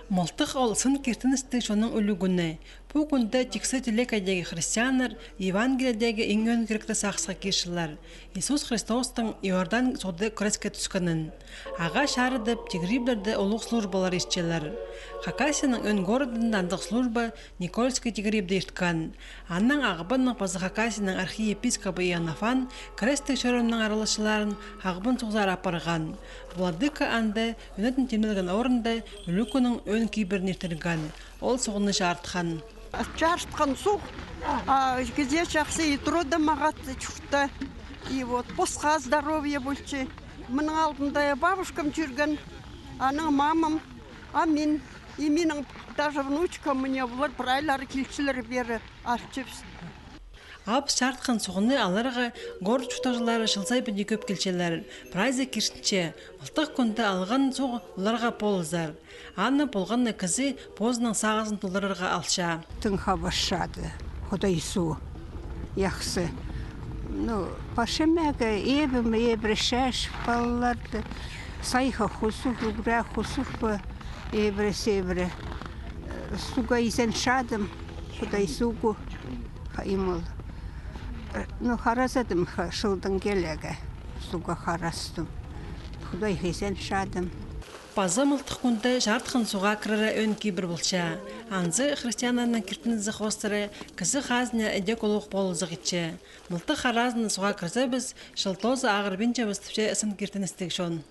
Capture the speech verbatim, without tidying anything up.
Мылтых ол сын киртіністіг чонның ӱлӱкӱні. Пу кӱнде тиксі тілекейдегі христианнар Евангелиедегі иң ӧӧн киректі сағысха кирчелер. Иисус Христостың Иордан суғда креске тӱскенін. Ағаа чарыдып, тигірибілерде улуғ службалар иртчелер. Хакасияның ӧӧн городында андағ служба Никольский тигірибде ирткен. Аннаң Ағбанның паза Хакасияның архиепископы Иоаннафан крестіг чорамның араласчыларын Ағбан суғзар апарған. Владыка анда ӧнетін тимнелген орында ӱлӱкӱннің ӧӧн кибірін иртірген. Ол суғны чарытхан. Чарытхан суғ, а, кізее чахсы, и труды мағат чуртта. И вот посха здоровье полча. Мының алдында бабушкам чӧрген, анаң мамам, а мин, и минің даже внучкам, мына, олар прайлары килчелер пеер, алчабыс. Абыс чарытхан суғны аларға город чуртағҷылары чыл сай піди кӧп килчелер. Прайзы киртінче, мылтых кӱнде алған суғ оларға полызар. Аны полған на кізі позының сағызын толдырарға алча. Тың хабас чады, Худай суғ. Яхсы. Ну, пасчам ағаа, ибім, ибіре чааш палаларды. Сайға хузух, ӱгрее хузух па, ибіре-сибіре. Суға изен чадым, Худай суғ. Хайым ол. Ну, харазадым, ха, чылдаң килерге. Суға харастым. Худайға изен чадым. Паза мылтых кӱнде чарытхан суға кірері ӧӧн кибір полча. Анзы христианнарның киртінізі хоостыра кізі хазына идӧк улуғ полызығ итче. Мылтых харазына суға кірзебіс, чыл тооза ағырбинчабыс, тіпче сын киртіністіг чон.